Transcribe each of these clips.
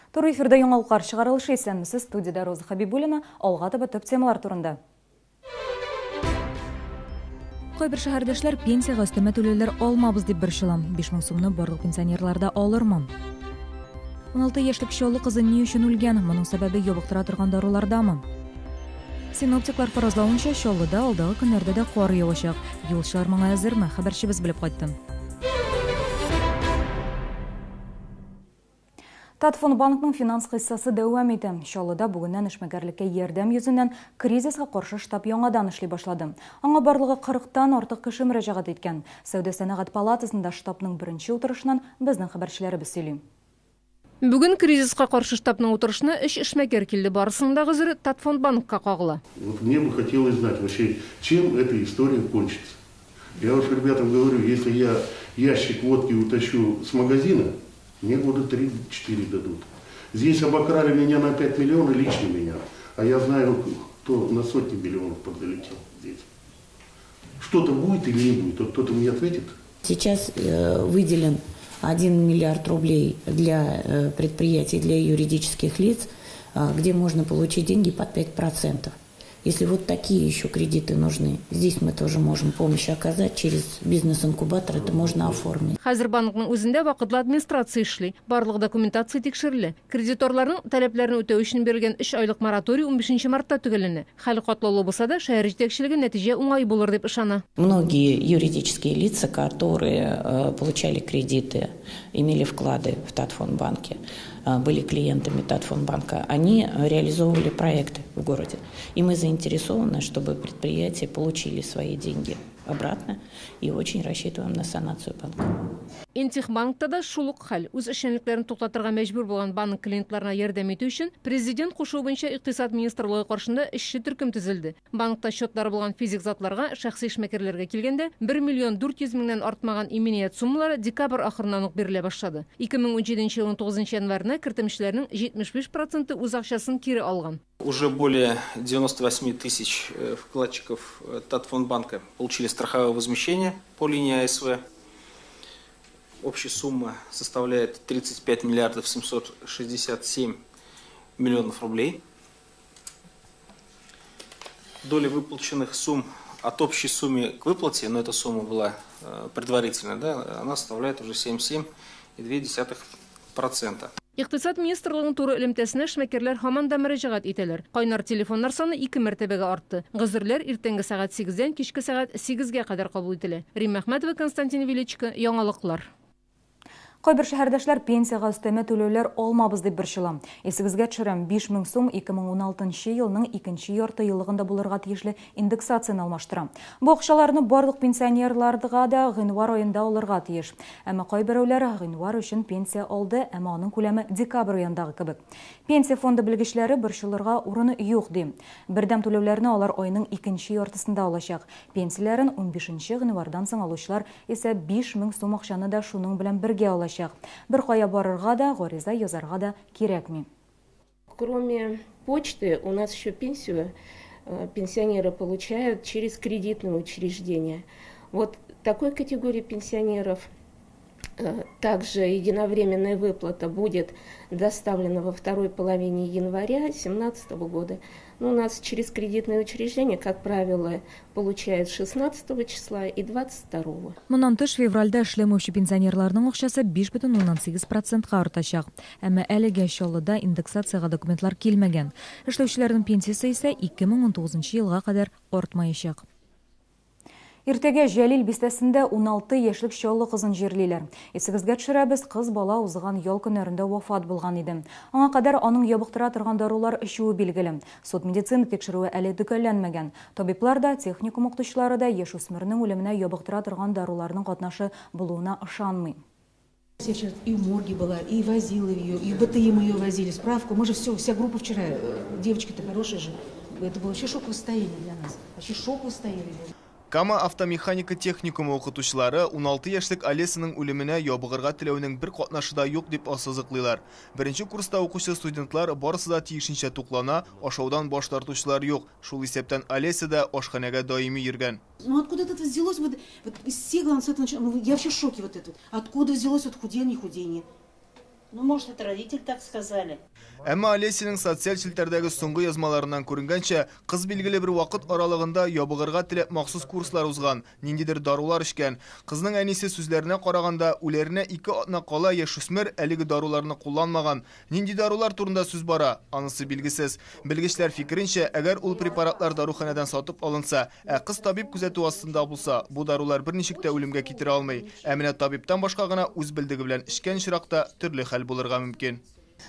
Туры эфирда яңалыклар чыгарылышы исәнмесез, студиядә Роза Хәбибуллина, алга таба төп темалар турында. Кайбер шәһәрдәшләр пенсиягә өстәмә түләүләр алмабыз дип борчыла. 5000 сумны барлык пенсионерлар да алырмы? 16 яшьлек Чаллы кызы ни өчен үлгән? Моның сәбәбе ябыктыра торган дарулардамы? Синоптиклар фаразлавынча, Чаллыда алдагы көннәрдә дә кар явачак. Юлчылар моңа әзерме? Хәбәрчебез белеп кайтты. Татфондбанкның финанс хиссасы дәвам итә. Чаллыда бүгеннән эшмәкәрлеккә ярдәм йөзеннән кризиска каршы штаб яңадан эшли башлады. Аңа барлыгы 40 тан артык кеше мөрәҗәгать иткән. Сәүдә-сәнәгать палатасында штабның беренче утырышыннан безнең хәбәрчеләребез сөйли. Бүген кризиска каршы штабның утырышына өч эшмәкәр килде. Барысының да гозере Татфондбанкка кагыла. Вот мне бы хотелось знать вообще, чем эта история кончится. Я уж ребятам говорю, если я ящик водки утащу с магазина, мне года три-четыре дадут. Здесь обокрали меня на 5 миллионов, лично меня. А я знаю, кто на сотни миллионов подзалетел здесь. Что-то будет или не будет? Вот кто-то мне ответит? Сейчас выделен 1 миллиард рублей для предприятий, для юридических лиц, где можно получить деньги под 5%. Если вот такие еще кредиты нужны, здесь мы тоже можем помощь оказать через бизнес-инкубатор, это можно оформить. Хәзер банкның үзендә вакытлы администрация эшли. Барлык документация тикшерелә. Кредиторларның таләпләрен үтәү өчен бирелгән өч айлык мораторий унбишенче мартта төгәлләнә. Хәл катлаулы булса да, шәһәр җитәкчелеге нәтиҗә уңай булыр дип ышана. Многие юридические лица, которые получали кредиты, имели вклады в Татфондбанке, были клиентами Татфондбанка, они реализовывали проекты в городе. И мы заинтересованы, чтобы предприятия получили свои деньги обратно, и очень рассчитываем на санацию банка. Интехбанкта да шул ук хәл. Үз эшчәнлекләрен туктатырга мәҗбүр булган банк клиентларына ярдәм итү өчен Президент кушуы буенча Икътисад министрлыгы каршында эшче төркем төзелде. Банкта счетлары булган физик затларга, шәхси эшмәкәрләргә килгәндә, 1 миллион 400 меңнән артмаган иминият суммалары декабрь ахырыннан ук бирелә башлады. 2017 елның тугызынчы январенә кертемчеләрнең 75 проценты үз акчасын кире алган. Уже более 98 тысяч вкладчиков Татфондбанка получили страховое возмещение по линии АСВ. Общая сумма составляет 35 миллиардов 767 миллионов рублей. Доля выплаченных сумм от общей суммы к выплате, но эта сумма была предварительно, да, она составляет уже 77,2%. Икътисад министрлыгының туры элемтәсенә эшмәкәрләр һаман да мөрәҗәгать итәләр. Кайнар телефоннар саны ике мәртәбәгә артты. Гозерләр иртәнге сәгать сигездән кичке сәгать сигезгә кадәр кабул ителә. Римма Әхмәтова, Константин Величко, Яңалыклар. Кайбер шәһәрдәшләр пенсиягә өстәмә түләүләр алмабыз дип борчыла. Исегезгә төшерәм, 5000 сум 2016 нчы елның икенче ярты еллыгында булырга тиешле индексацияне алмаштыра. Бу акчаларны барлык пенсионерларга да гыйнвар аенда алырга тиеш. Әмма кайберәүләр гыйнвар өчен пенсия алды, әмма аның күләме декабрь аендагы кебек. Пенсия фонды белгечләре борчылырга урын юк, ди. Бердәм түләүләрне алар айның икенче яртысында алачак. Пенсияләрен унбишенче гыйнвардан соң алучылар исә 5000 сум акчаны да шуның белән бергә алачак. Беркая барырга да, гариза язарга да кирәкми. Кроме почты, у нас еще пенсию пенсионеры получают через кредитные учреждения. Вот такой категории пенсионеров также единовременная выплата будет доставлена во второй половине января 2017 года. Но у нас через кредитные учреждения, как правило, получают 16 числа и 22. Моннан тыш, февральдә эшләмәүче пенсионерларның акчасы 5,8 процентка артачак. Әмма әлегә Чаллыда индексациягә документлар килмәгән. Эшләүчеләрнең пенсиясе исә 2019 елга кадәр артмаячак. Иртәгә Җәлил бистәсендә 16 яшьлек Чаллы кызын җирлиләр. Исегезгә төшерәбез, кыз бала узган ял көннәрендә вафат булган иде. Аңа кадәр аның ябыктыра торган дарулар эчүе билгеле. Суд-медицина тикшерүе әле төгәлләнмәгән. Табиблар да, техникум укытучылары да яшүсмернең үлеменә ябыктыра торган даруларның катнашы булуына ышанмый. Я вчера и в морге была, и возила ее, и в БТИ мы ее возили, справку. Мы же все, вся группа вчера, девочки-то хорошие же. Это было вообще шоковое состояние для нас. Вообще шоковое состояние было. Кама автомеханика техникумы укытучылары 16 яшьлек Олесаның үлеменә ябыгырга теләүнең бер катнашы да юк дип ассызыклыйлар. Беренче курста укучы студентлар барысы да тиешенчә туклана, ашаудан баш тартучылар юк. Шул исәптән Олеся да ашханәгә даими йөргән. Ну откуда это взялось вот, вот все главное с этого начали, ну я вообще в шоке вот это вот. Откуда взялось вот худение, худение. Ну, может, это родители так сказали. Әмма Олесяның социаль челтәрдәге соңгы язмаларыннан күренгәнчә, кыз билгеле бер вакыт аралыгында ябыгырга теләп махсус курслар узган, ниндидер дарулар эчкән. Кызның әнисе сүзләренә караганда, үләренә ике атна кала яшүсмер әлеге даруларны кулланмаган. Нинди дарулар турында сүз бара, анысы билгесез. Белгечләр фикеренчә, әгәр ул препаратлар даруханәдән сатып алынса, ә кыз табиб күзәтүе астында булса, бу дарулар берничек тә үлемгә китерә алмый. Ә менә табибтан башка гына үз белдеге белән эчкән очракта төрле хәл булырга мөмкин.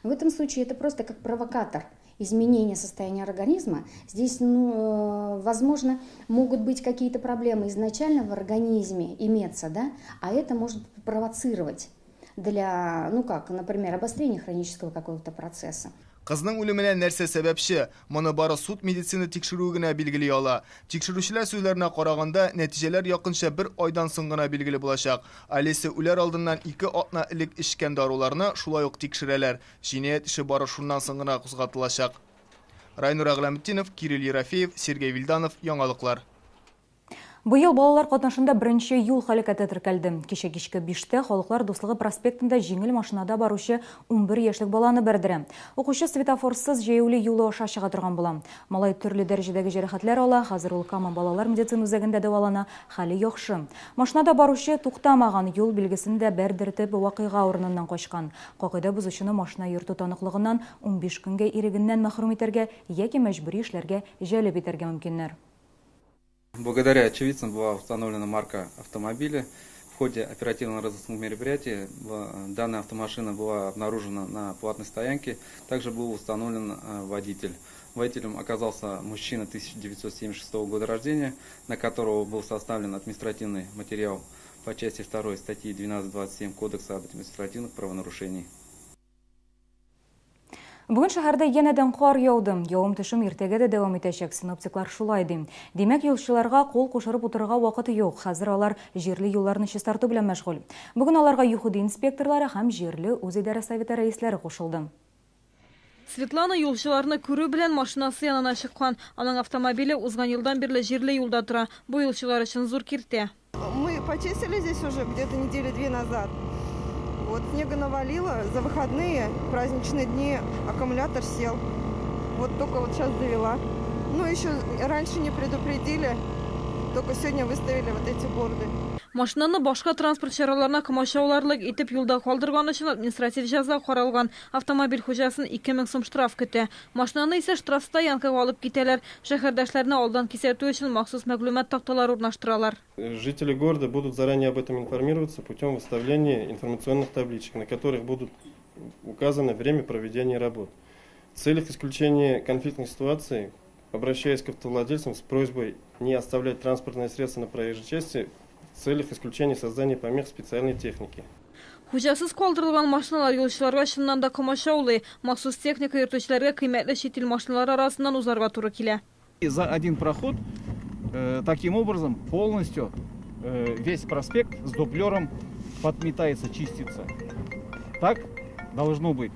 В этом случае это просто как провокатор изменения состояния организма. Здесь, ну, возможно, могут быть какие-то проблемы изначально в организме иметься, да, а это может провоцировать для, ну как, например, обострения хронического какого-то процесса. Кызның үлеменә нәрсә сәбәпче? Моны бары суд-медицина тикшерүе генә билгели ала. Тикшерүчеләр сүзләренә караганда, нәтиҗәләр якынча бер айдан соң гына билгеле булачак. Олеся үләр алдыннан ике атна элек эчкән даруларны шулай ук тикшерәләр. Җинаять эше бары шуннан соң гына кузгатылачак. Райнур Әгъләметдинов, Кирилл Ерофеев, Сергей Вильданов, Яңалыклар. Быел балалар катнашында беренче юл һәлакәте теркәлде. Кичә кичке биштә Халыклар дуслыгы проспектында җиңел машинада баручы 11 яшьлек баланы бәрдерә. Укучы светофорсыз җәяүле юлы аша чыга торган була. Малай төрле дәрәҗәдәге җәрәхәтләр ала, хәзер ул Кама балалар медицина үзәгендә дәвалана, хәле яхшы. Машинада баручы туктамаган, юл билгесен дә бәрдертеп, вакыйга урыныннан качкан. Кагыйдә бозучыны машина йөртү таныклыгыннан 15 көнгә ирегеннән мәхрүм итәргә яки мәҗбүри эшләргә җәлеп итәргә мөмкиннәр. Благодаря очевидцам была установлена марка автомобиля. В ходе оперативно-розыскных мероприятий данная автомашина была обнаружена на платной стоянке. Также был установлен водитель. Водителем оказался мужчина 1976 года рождения, на которого был составлен административный материал по части 2 статьи 12.27 Кодекса об административных правонарушениях. Бүген шәһәрдә янәдән кар яуды. Явым-төшем иртәгә дә дәвам итәчәк, синоптиклар шулай ди. Димәк, юлчыларга кул кушырып утырырга вакыт юк. Хәзер алар җирле юлларны чистарту белән мәшгуль. Бүген аларга ЮХИДИ инспекторлары һәм җирле үзидарә советы рәисләре кушылды. Светлана юлчыларны күрү белән машинасы янына чыккан. Аның автомобиле узган елдан бирле җирле юлда тора. Бу юлчылар өчен зур киртә. Мы почистили здесь уже где-то недели две назад. Вот снега навалило, за выходные, праздничные дни аккумулятор сел. Вот только вот сейчас завела. Ну, еще раньше не предупредили, только сегодня выставили вот эти борды. Машинаны башка транспорт чараларына комачауларлык итеп юлда калдырган өчен административ җәза каралган. Автомобиль хуҗасын 2000 сум штраф көтә. Машинаны исә штрафстоянкага алып китәләр. Шәһәрдәшләрне алдан кисәтү өчен махсус мәгълүмат такталары урнаштыралар. Жители города будут заранее об этом информироваться путем выставления информационных табличек, на которых будут указано время проведения работ. В целях исключения конфликтных ситуаций обращаюсь к автовладельцам с просьбой не оставлять транспортные средства на проезжей части в целях исключения создания помех специальной техники. Хуҗасыз калдырылган машиналар юлчыларга чыннан да комачаулый. Махсус техника йөртүчеләргә кыйммәтле чит ил машиналары арасыннан узарга туры килә. И за один проход таким образом полностью весь проспект с дублером подметается, чистится. Так должно быть.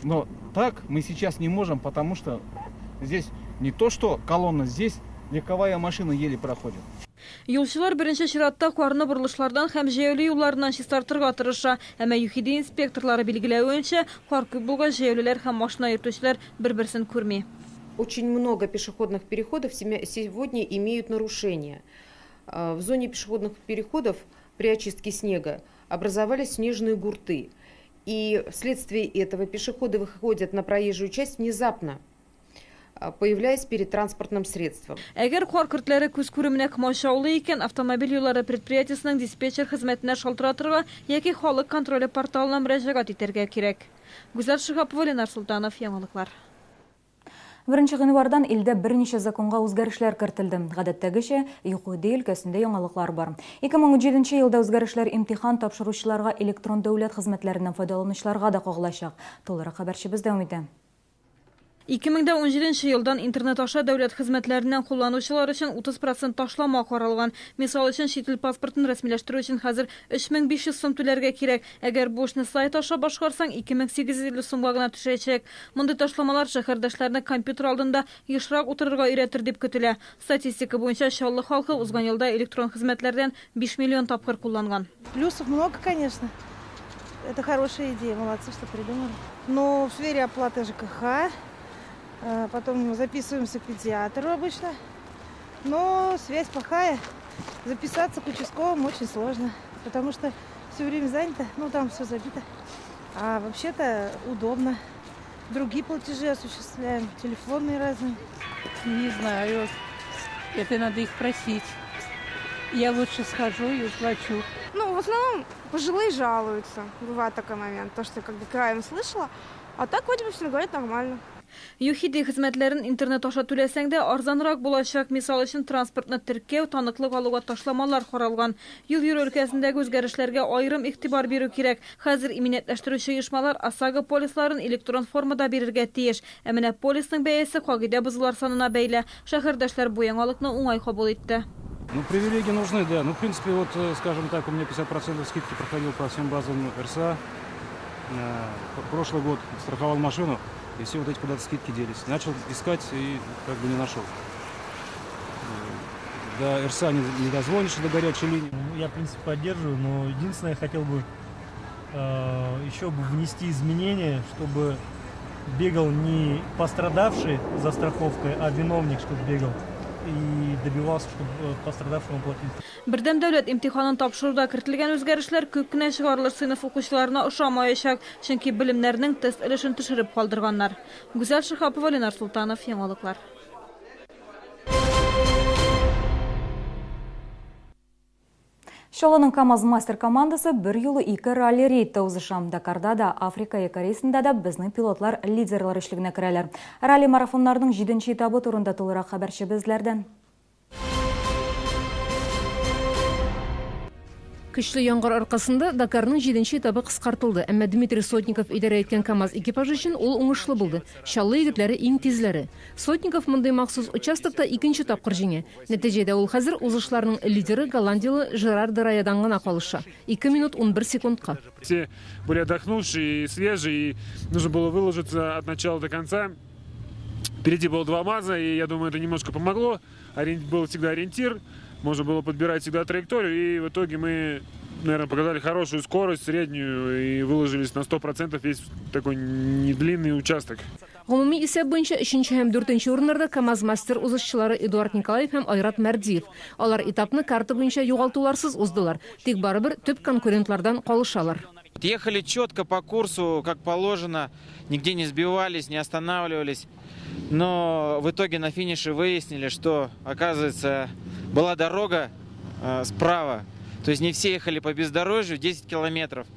Но так мы сейчас не можем, потому что здесь не то что колонна, здесь легковая машина еле проходит. Юлчылар беренче чиратта карны борылышлардан һәм җәяүле юлларыннан чистартырга тырыша. Әмма ЮХИДИ инспекторлары билгеләвенчә, кар күп булгач, җәяүлеләр һәм машина йөртүчеләр бер-берсен күрми. Очень много пешеходных переходов сегодня имеют нарушения. В зоне пешеходных переходов при очистке снега образовались снежные гурты. И вследствие этого пешеходы выходят на проезжую часть внезапно, появляясь перед транспортным средством. Әгәр кар көртләре күз күременә комачаулый икән, автомобиль юллары предприятиесенең диспетчер хезмәтенә шалтыратырга яки халык контроле порталына мөрәҗәгать итәргә кирәк. Гүзәл Шиһапова, Ленар Солтанов, Яңалыклар. Беренче гыйнвардан илдә берничә законга үзгәрешләр кертелде. Гадәттәгечә, ЮХИДИ өлкәсендә яңалыклар бар. 2017 елда үзгәрешләр имтихан тапшыручыларга электрон дәүләт хезмәтләреннән файдаланучыларга да кагылачак. Тулырак хәбәрчебез дәвам итә. 2017 елдан интернет аша дәүләт хезмәтләреннән кулланучылар өчен 30 процент ташлама каралган. Мисал өчен, чит ил паспортын рәсмиләштерү өчен хәзер 3500 сум түләргә кирәк. Әгәр бу эшне сайт аша башкарсаң, 2850 сумга гына төшәчәк. Мондый ташламалар шәһәрдәшләрне компьютер алдында ешрак утырырга өйрәтер дип көтелә. Статистика буенча, Чаллы халкы узган елда электрон хезмәтләрдән 5 миллион тапкыр кулланган. Плюсов много, конечно. Это хорошая идея, молодцы, что придумали. Но в сфере оплаты ЖКХ, потом записываемся к педиатру обычно. Но связь плохая, записаться к участковому очень сложно, потому что все время занято, ну там все забито. А вообще-то удобно. Другие платежи осуществляем, телефонные разные. Не знаю, это надо их просить. Я лучше схожу и уплачу. Ну, в основном пожилые жалуются. Бывает такой момент, то, что как бы краем слышала. А так вроде бы все говорят нормально. ЮХИДИ хезмәтләрен интернет аша түләсәң дә арзанрак булачак. Мисал өчен, транспортны теркәү, таныклык алуга ташламалар каралган. Юл йөрү өлкәсендәге үзгәрешләргә аерым игътибар бирү кирәк. Хәзер иминиятләштерүче оешмалар ОСАГО полисларын электрон формада бирергә тиеш. Ә менә полисның бәясе кагыйдә бозулар санына бәйле. Шәһәрдәшләр бу яңалыкны уңай кабул итте. Ну, привилегии нужны, да. Ну, в принципе, вот, скажем так, у меня 50% скидки проходил по всем базам РСА. Прошлый год страховал машину, и все вот эти куда-то скидки делись. Начал искать и как бы не нашел. До РСА не дозвонишься, до горячей линии. Ну, я, в принципе, поддерживаю, но единственное, я хотел бы еще бы внести изменения, чтобы бегал не пострадавший за страховкой, а виновник, чтобы бегал и добивался, чтобы пострадавшему платили. Бердәм дәүләт имтиханын тапшыруда кертелгән үзгәрешләр күп кенә чыгарылыш сыйныф укучыларына ошамаячак, чөнки белемнәрнең тест өлешен төшереп калдырганнар. Гүзәл Шиһапова, Ленар Солтанов, Яңалыклар. Чаллының КАМАЗ-мастер командасы бер юлы ике ралли-рейдта узыша. Дакарда да, Африка Экорейсында да безнең пилотлар лидерлар өчлегенә керәләр. Ралли-марафоннарның җиденче этабы турында тулырак хәбәрчебезләрдән. Көчле яңгыр аркасында Дакарның җиденче этабы кыскартылды, әмма Дмитрий Сотников идарә иткән КАМАЗ экипажы өчен ул уңышлы булды. Чаллы егетләре иң тизләре. Сотников мондый махсус участокта икенче тапкыр җиңә. Нәтиҗәдә ул хәзер узышларның лидеры голландияле Жерар де Раядан гына калыша, 2 минут 11 секундка. Все были отдохнувшие и свежие, и нужно было выложиться от начала до конца. Впереди было два МАЗа, и я думаю, это немножко помогло. Был всегда ориентир, можно было подбирать всегда траекторию, и в итоге мы, наверное, показали хорошую скорость, среднюю, и выложились на 100% весь такой недлинный участок. Гомуми исәп буенча өченче һәм дүртенче урыннарда КАМАЗ-мастер узышчылары Эдуард Николаев һәм Айрат Мәрдиев. Алар этапны карта буенча югалтуларсыз уздылар, тик барыбер төп конкурентлардан калышалар. Ехали четко по курсу, как положено, нигде не сбивались, не останавливались. Но в итоге на финише выяснили, что, оказывается, была дорога справа. То есть не все ехали по бездорожью 10 километров,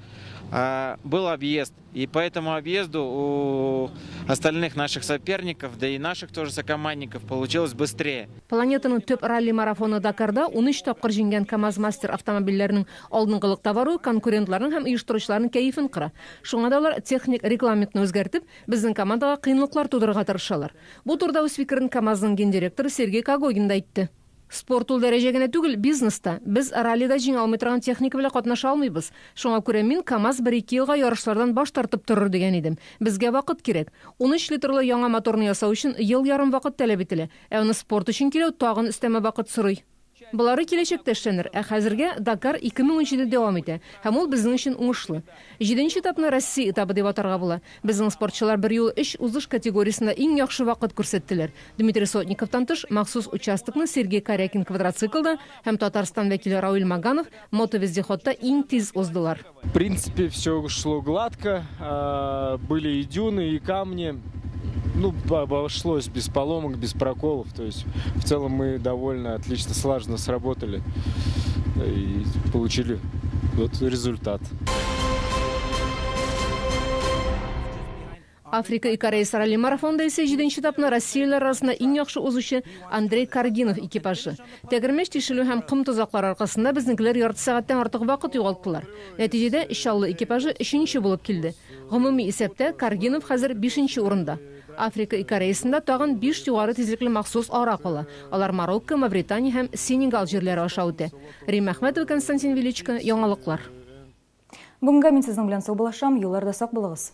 а был объезд. И по этому объезду у остальных наших соперников, да и наших тоже сокомандников, получилось быстрее. Планетаның төп ралли-марафоны Дакарда 13 тапкыр җиңгән КАМАЗ-мастер автомобильләренең алдынгылыкта баруы конкурентларның һәм оештыручыларның кәефен кыра. Шуңа да алар техник регламентны үзгәртеп, безнең командага кыенлыклар тудырырга тырышалар. Бу турыда үз фикерен КАМАЗның гендиректоры Сергей Когогин да әйтте. Спорт ул дәрәҗә генә түгел, бизнес та. Без раллида җиңә алмый торган техника белән катнаша алмыйбыз. Шуңа күрә мин КАМАЗ бер-ике елга ярышлардан баш тартып торыр дигән идем. Безгә вакыт кирәк. 13 литрлы яңа моторны ясау өчен ел ярым вакыт таләп ителә. Ә аны спорт өчен көйләү тагын өстәмә вакыт сорый. Болары киләчәктә эшләнер, ә хәзергә Дакар 2017 дәвам итә, һәм ул безнең өчен уңышлы. Җиденче этапны Россия этабы дип атарга була. Безнең спортчылар берьюлы өч узыш категориясендә иң яхшы вакыт күрсәттеләр. Дмитрий Сотниковтан тыш, махсус участокны Сергей Карякин квадроциклда һәм Татарстан вәкиле Рауил Маганов мотовездеходта иң тиз уздылар. В принципе, все шло гладко. Были и дюны, и камни. Ну, обошлось без поломок, без проколов. То есть, в целом мы довольно отлично, слаженно сработали и получили вот результат. Африка Икарейс ралли-марафонда исә җиденче этапны россиялеләр арасында иң яхшы узучы Андрей Каргинов экипажы. Тәгәрмәч тишелү һәм ком тозаклары аркасында безнекеләр ярты сәгатьтән артык вакыт югалттылар. Нәтиҗәдә Чаллы экипажы өченче булып килде. Гомуми исәптә Каргинов хәзер бишенче урында. Африка Икарейсында тагын биш югары тизлекле махсус ара кала. Алар Марокко, Мавритания һәм Сенегал җирләре аша үтә. Римма Әхмәтова, Константин Величко, Яңалыклар. Бүгенгә мин сезнең белән саубуллашам, юлларда сак булыгыз.